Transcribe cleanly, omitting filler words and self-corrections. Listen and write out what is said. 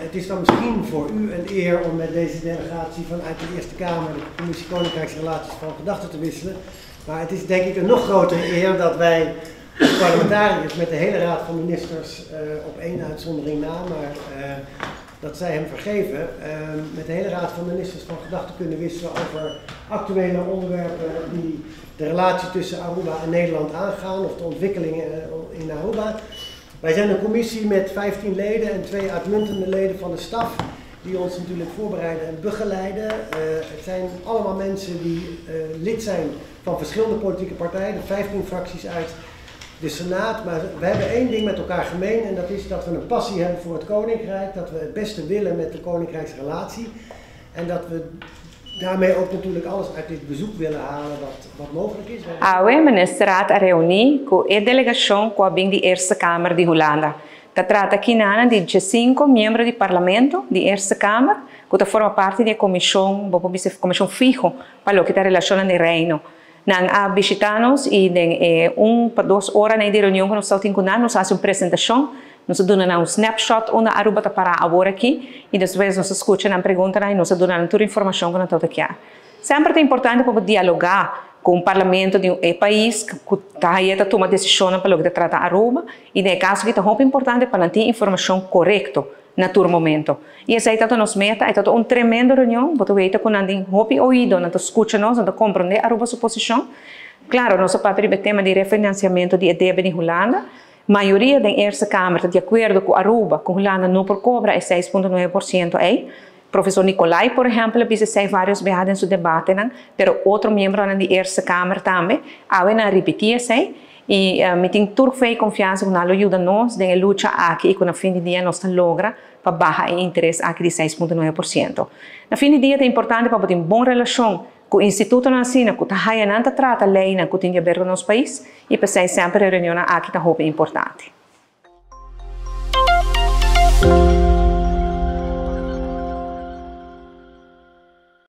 Het is dan misschien voor u een eer om met deze delegatie vanuit de Eerste Kamer, de Commissie Koninkrijksrelaties, van gedachten te wisselen. Maar het is denk ik een nog grotere eer dat wij als parlementariërs met de hele Raad van Ministers, op één uitzondering na, maar dat zij hem vergeven, met de hele Raad van Ministers van gedachten kunnen wisselen over actuele onderwerpen die de relatie tussen Aruba en Nederland aangaan of de ontwikkelingen in Aruba. Wij zijn een commissie met 15 leden en 2 uitmuntende leden van de staf die ons natuurlijk voorbereiden en begeleiden. Het zijn allemaal mensen die lid zijn van verschillende politieke partijen, de 15 fracties uit de Senaat. Maar we hebben één ding met elkaar gemeen en dat is dat we een passie hebben voor het Koninkrijk, dat we het beste willen met de Koninkrijksrelatie en dat we daarmee ook natuurlijk alles uit dit bezoek willen halen wat mogelijk is. Awe Ministerraad a reuni cu e delegacion cu a bin di Eerste Kamer di Hulanda. Ta trata akinan di 5 miembro di Parlamento di Eerste Kamer cu ta forma parti di e comision, bo por bisa comision fiho pa loke ta relacionnan di Reino. Nan a bishita nos y den e un pa dos oranan di reunion cu nos tabatin cu nan, nos a haci un presentacion. Nos a duna nan un snapshot unda Aruba ta para awor aki y despues nos a scucha nan preguntanan y nos a duna nan tur informacion cu nan tabata kier. Semper ta importante pa bo dialoga cu un parlamento di e pais cu ta haye ta tuma decisionnan pa loke ta trata Aruba y den e caso aki ta hopi importante pa nan tin informacion corecto na tur momento. Y esey ta nos meta, e ta un tremendo reunion, bo ta weta cu nan tin hopi oido, nan ta scucha nos, nan ta comprende Aruba su posicion. Claro, nos a papia riba e tema di refinanciamento di e debe di Hulanda. Mayoria den Eerste Kamer ta di akuerdo ku Aruba ku Hulanda no por kobra e 6.9% ei. Profesor Nicolai por ehèmpel a bisa esei vários biaha den su debatenan, pero otro miembronan di Eerste Kamer tambe awe nan a ripití esei i mi tin tur fe i konfiansa ku nan lo yuda nos den e lucha aki i ku na fin di dia nos ta logra pa baha e interes aki di 6.9%. Na fin di dia ta importante pa bo tin bon relashon Ku institutonan asina ku ta haya nan ta trata leinan ku tin di aber ku nos pais i p'esei semper e reunionnan aki ta hopi importante.